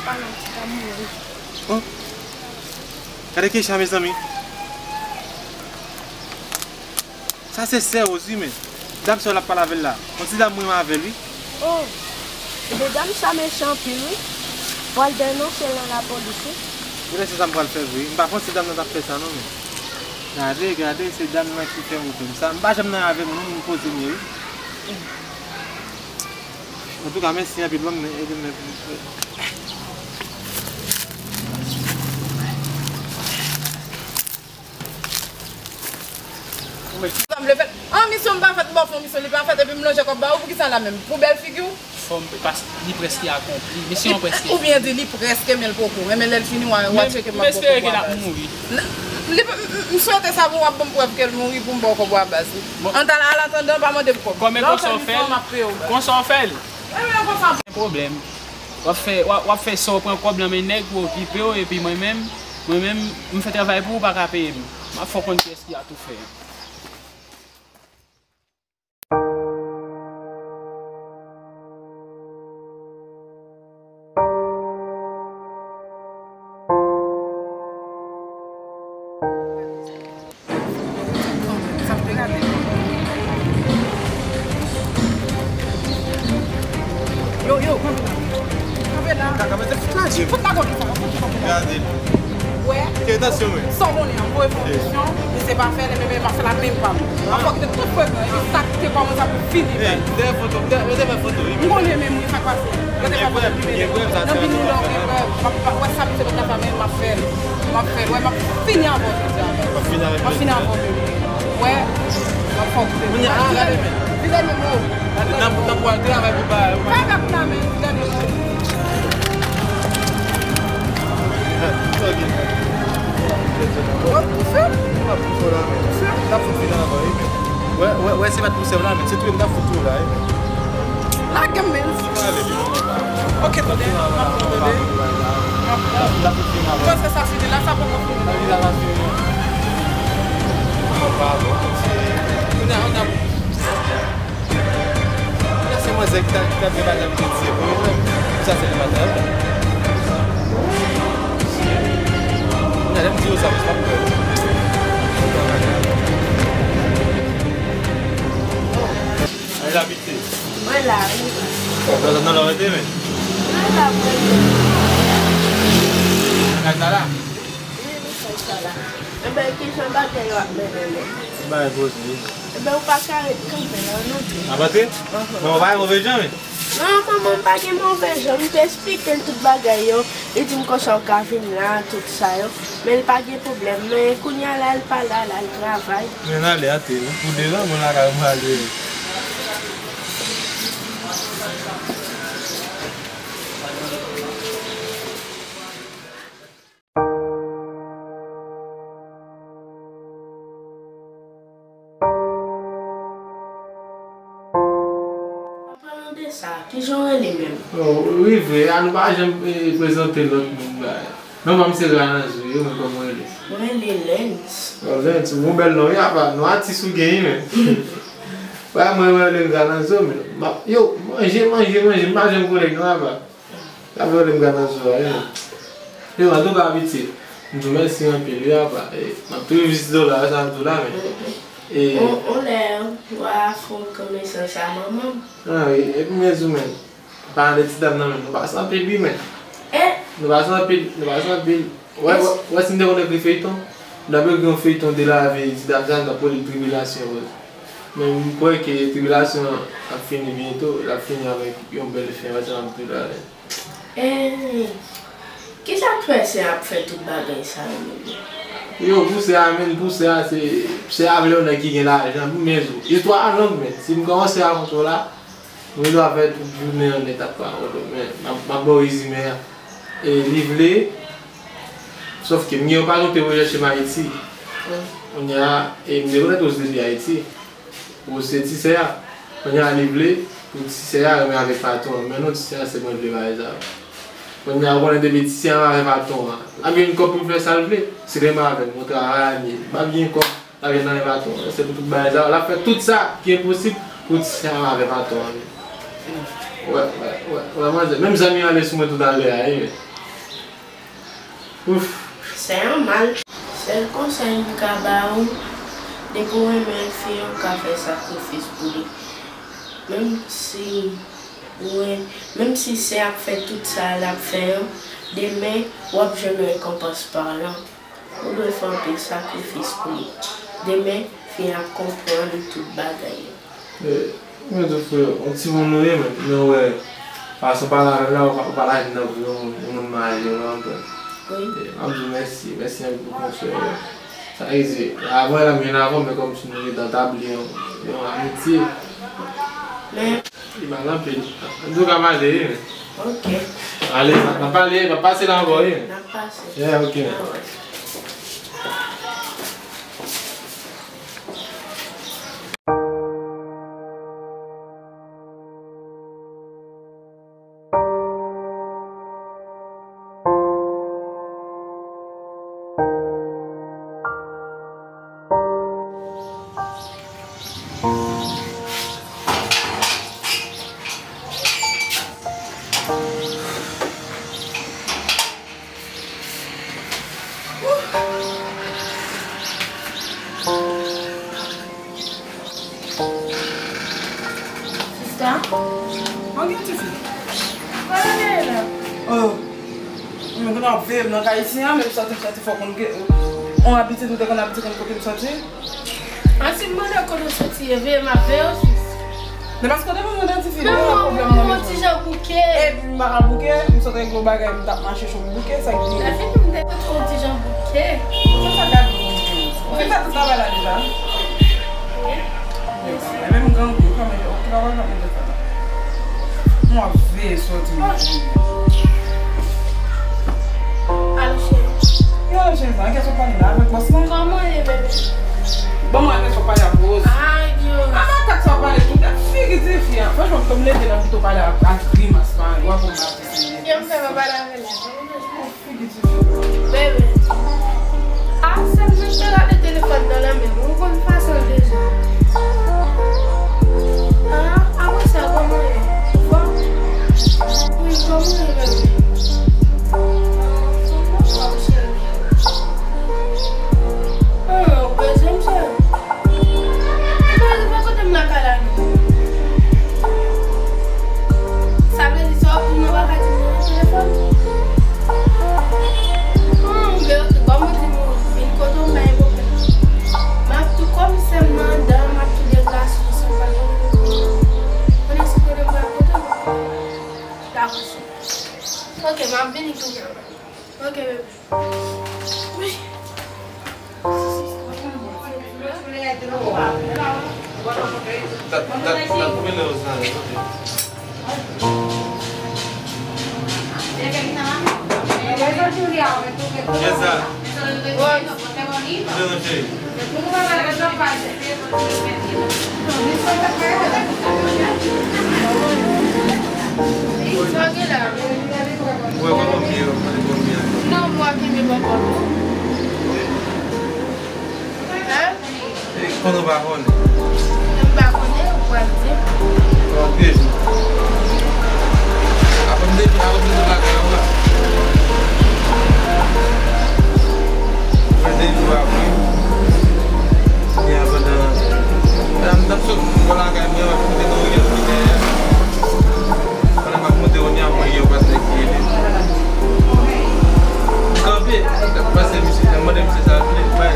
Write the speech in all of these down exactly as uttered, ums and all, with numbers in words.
Pale yon ti dam mouri. Oh. Gade Keisha, mezanmi. Sa se sè Rose wi, men. Dam sa w ap pale avè l la. Yon ti dam mwen avè l wi. Oh. Ebyen dam sa mechan anpil wi. Pral denonse l nan lapolis wi. Ou wè se sa m pral fè vre. M pa panse dam nan t ap fè sa non, men. Gade, gade, se dam nan ki fè m ou fè m sa. M pa janm nan avè m non, m poze m ye wi. Antouka, mèsi anpil, ban m ede m. Sa m vle fè. An, misyon m pa fèt, m ba w fè yon misyon, li pa fèt, epi m lonje kòb ba ou, poukisa la menm? Pou bèl figi w? Fò m, pas, li prèske akonpli. Misyon an prèske fini. Oubyen di li prèske, men l poko. Men lè l fini, w a, w a tcheke m ap ba w kòb pou a baz. M espere ke l ap mouri. Li, m, m, m swete sa pou w ap ban m prèv ke l mouri pou m ba w kòb pou a baz. Bon. An, an atandan, pa mande m kòb. Kòm e konsa w fè l, konsa w fè l. Ebyen, konsa. Gen pwoblèm. W ap fè, w ap, w ap fè sa w pran kòb nan men nèg pou okipe w, epi mwen menm, mwen menm, m fè travay pou ou, ou pa ka peye m. M ap fè w konn kiyès ki a tou fè. Sa m te rate. Yo, yo, kanpe la. Kanpe la. Kaka, men se fout la djim. Fout la kòd li fè, fout li fè. Gade. Wè. Ke tansyon mwen. Sa w konnen an, move fondasyon, men se pa fè, men, men, pa fè la menm pa m. An fò kite tout frekan, epi sa ki te kòmanse ap fini. Ey, dèyè foto, dèyè, yo te fè foto, wi. M konnen menm, wi, sa k pase. Yo te fè foto pi bèl. Nan vini lò, wi, wè, m ap, m ap, wè sa misye pa ka fè, men m ap fè l. M ap fè l, wè, m ap fini avè w jodi a. M ap fini avè w. M ap fini avè w, bebe. Wè, m ap fè w koupe. Kounye a, gade men. Vide men mwen. Nan, nan pou al travay pou ba. Travay pou la men, vide men mwen. Wè, pou fè. M ap pou fè la men. Pou fè. N ap fout fini avè w, wi men. Wè, wè, wè, se pa t pou sèv la men. Se touye m t ap fout tou la, wi men. Lage m men. Ok, tande. M ap pran, tande. M ap pran. Panse sa fini la, sa poko fini. Kounye a, kounye a, kounye a se manzè ki ta, ki ta dwe ba dam ki di, sa se li maten. Kounye a, lè m di yo sa, m pa kwè. Mwen la, wi. Nan la rete, men. Mwen la, mwen la. Kay sa la? Wi, nou fè sa la. Enben, ki jan bagay yo ap mennen men? Bagay poze. Enben, ou pa ka ret kanpe la, non? Ap antre? Bon, ou pa gen move jan, men. Non, manman, m pa gen move jan. M te eksplike l tout bagay yo. Li di m konsa ou ka vin la, tout sa yo. Men l pa gen pwoblèm. Men kounye a la, l pa la, l al travay. Men ale, antre, wi. Pou devan, mwen lakay mwen ale. An palan de sa, kijan w rele menm? Oh, wi, vre, a nou pa janm, eh, prezante lòt moun, bagay. Non, pa m se Rananzo, e mwen kòman w rele? Mwen rele Lens. Oh, Lens, ou gon bèl non, wi, apa, non atis ou gen, wi, men. Wè, mwen, mwen rele m Rananzo, men, m ap, yo, manje, manje, manje, m pa janm konnen non, apa. Sa vle m ka nan sou a, wi. Yo, antouka, pitye, m di w mèsi anpil, wi, apa. E, m ap toujou vizite w la, sa m di w la, men. E, on, on lè, w a fè yon rekonesans a manman m. Ah, wi, epi men sou men. Palan de ti dam nan, men, nou pase anpil, wi, men. Eh? Nou pase anpil, nou pase anpil. Wè, wè, wè, si m te konn ekri feyton, m t ap ekri yon feyton de lavi ti dam sa, m t ap rele l Tribilasyon Rose. Men m kwè ke tribilasyon an ap fini byento, l ap fini avèk yon bèl fen, wè sa m ap di w la. Eh, kisa k fè sè a ap fè tout bagay sa yo menm? Yo, pou sè a, men, pou sè a, se, sè a vle yon nèg ki gen lajan, pou men sou. Istwa a long, men, si m kòmanse rakonte w la, mwen dwe fè tout jounen an nèt ap rakonte w, men, m ap, m ap ba w rezime a. E li vle, sòf ke m gen yon patwon te rejèt m Ayiti. Kounye a, e m te konèt Rose depi Ayiti. Rose se ti sè a. Kounye a li vle pou ti sè a renmen avèk patwon an. Men non, ti sè a se mwen vle bagay sa yo. Kounye a ou konnen depi ti sè a renmen avèk patwon an, l ap jwenn kòb pou l fè sa l vle. Si l renmen avè m, yon travay a li ye. L ap jwenn nan men patwon an. Se pou tout bagay sa yo. L ap fè tout sa ki enposib pou ti sè a renmen avè patwon an. Wè, wè, wè, wè, manzè. Menm zanmi an ale sou mwen toutalè a, wi. Ouf. Se yon mal. Sèl konsèy m ka ba ou, depi w renmen fi an, w ka fè sakrifis pou li. Menm si ou ren-, menm si se ap fè tout sa l ap fè yo, demen w ap jwenn rekonpans pa l. Ou dwe fè anpil sakrifis pou li. Demen, fi an ap konprann tout bagay yo. Eh, mwen di w, frè, yon timoun ou ye, men, men w wè, fason w pale avè m la, ou pa, ou pa lage nan vi yon, yon moun marye, ou konprann? Wi. Eh, m ap di w mèsi, mèsi anpil pou konsèy yo. Sa vle di, avan la m jwenn avè w, men kòmsi nou te antabli yon, yon amitye. Men, li mal anpil. Antouka, m ale, wi, men. Ok. Ale, n ap pale, n ap pase la ankò, wi. N ap pase. Yeah, ok. Alright. Sista? Mwen gen tifi. Mwen gen la. Oh. Mwen konn ap veye m nan kay isi a, menm sòti m sòti fò konn gen yon abitid ou te konn abitye konn kote m sòti. A si m mande w kote w soti ye, veye m ap veye w sis. Men paske w te konn mande yon ti fi, men pa pwoblèm nan. Mwen ti jan bouke. Epi m pa ka bouke, m sot regle yon bagay, m t ap mache cho m bouke, sa k di. Lè fini m te kontre yon ti jan bouke. Ou fè sa gade moun. Ou fin fè tout travay la deja. Wi. Menm grangou, kòman yo, ki bagay nan manje sa la? Mwen ap veye soti m. Alo, cheri. Yo, cheri, nan kèk sou pale la avèk bòs lan. Kòman ye, bebe? Ban mwen kèk sou pale ak bòs. Ay, Dye. A makak sa pale tout. Gad figi ti fi a. Franchman, kòm leve la pito pale ak, ak grimas pa. W ap wè m ap eseye. Yo, m fè pa pale avè l la. Bebe. A, sèl mwen te rale telefòn nan nan men m. Ou konn fason l deja. A, apre sa, kòman w ye? Ou fò? Wi, kòman w ye, bebe? Fò m nan fò, cheri. A, ou bezwen m, cheri? Ou pa rive kote m lakay la non. Sa vle di sa w ap di m nan pa ka di m nan telefòn? Humm, men oke, ban mwen di m vin kote w m bay pwoblèm. M ap tou kòm sè m nan anndan, m ap tou deplase w san pa gen pwoblèm. Konnen se kote m pral kote w. Dakò, cheri. Oke, m ap vini kounye a. Oke, bebe. Wi. Dat, dat, dat, mele yo sa, ok. Kiyès sa? Wi. Sa gen la? Ou wè kòman m ye, ou wè kòman m ye. Non, m wè kenbe bòbò tou. Hein? E, konnen w pa konnen. M pa konnen, ou pral di m. Bon, pye jou. Apre m te vin, apre m te vin lakay ou la. Mwen te vin apre. Kounye a pandan, pandan m t ap sot bò lakay mwen, m ap koute nan riyèl ki dèyè. Pandan m ap monte kounye a, mwen gen yon patnè ki rele m. M kanpe, m t ap pase misye, m mande misye sa l vle, bay,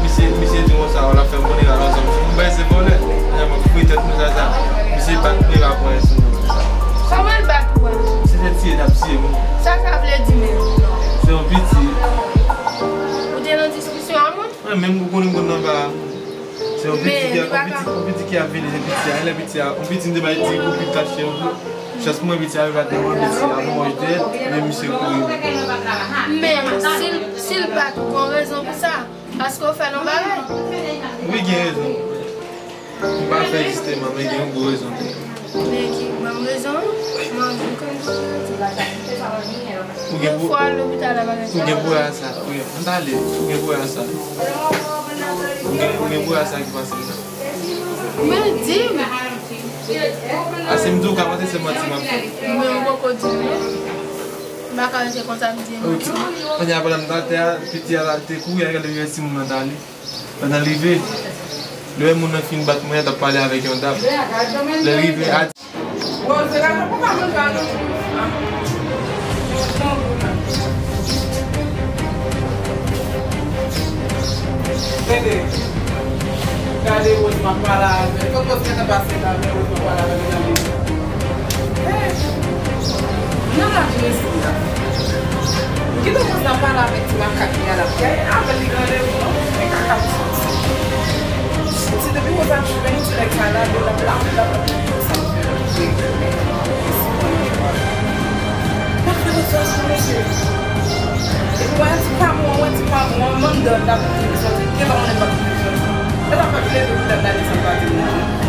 misye, misye di konsa, w ap fè m konnen al ansanm sou m, bay se vòlè. Kounye a m ap fouye tèt mwen sa, sa. Misye bat mwen, l ap pran sou mwen konsa. Kòman l bat ou a? Se te tiye, t ap tiye m. Sa sa vle di menm? Se yon piti. Ou te nan diskisyon a moun? Mwen menm, ou konnen m konn nan pa. Se yon piti ki, yon piti, yon piti ki ap vini, se piti a. Lè piti a, yon piti m te bay ti kou pou l tache yon kou. Chans mwen, piti a rive atè mwen, piti a pran wòch dèyè, men misye kouri. Men si l, si l bat ou, gon rezon pou sa. Paske w fè l yon bagay. Wi, gen rezon. M pa fè jisteman, men gen yon gwo rezon. Men ki, ban m rezon an. Mwen, mwen konn pou ou gen pou, ou gen pou wè a sa. Wi, m t ale. Ou gen pou wè a sa. Ou gen, ou gen pou wè a sa ki pase m nan. Men di m. A, si m di w ka manti, se manti m ap fè. Men ou poko di m non. M pa ka rete konsa, m di, ok. Kounye a, pandan m t atè a, piti a te kouri al gade yon timoun nan t ale. Pandan l rive, lè moun nan fin bat mwen, l t ap pale avèk yon dam. Lè l rive a. Rose, gade, papa manje a nan. Tande, gade Rose, m ap pale avè l. Kot Rose gentan pase la, men Rose, m ap pale avè l nan men. Hey, nan laj mesi la. Kite Rose nan pale avèk ti makak li a la. Gade avè l, li grande wi non. Men kaka ti. Ti depi Rose ap jwenn ti nèg sa la, l ap lave, l ap lave. Sa m fè la. Mesi. Mwen fè lòt sa sou mesye. Epi wè ti pa mwen, wè ti pa mwen, mandan l t ap di m sòti, gen pa mwen pa di m sòti. E pa fè plezi pou dat la desann pa di m non.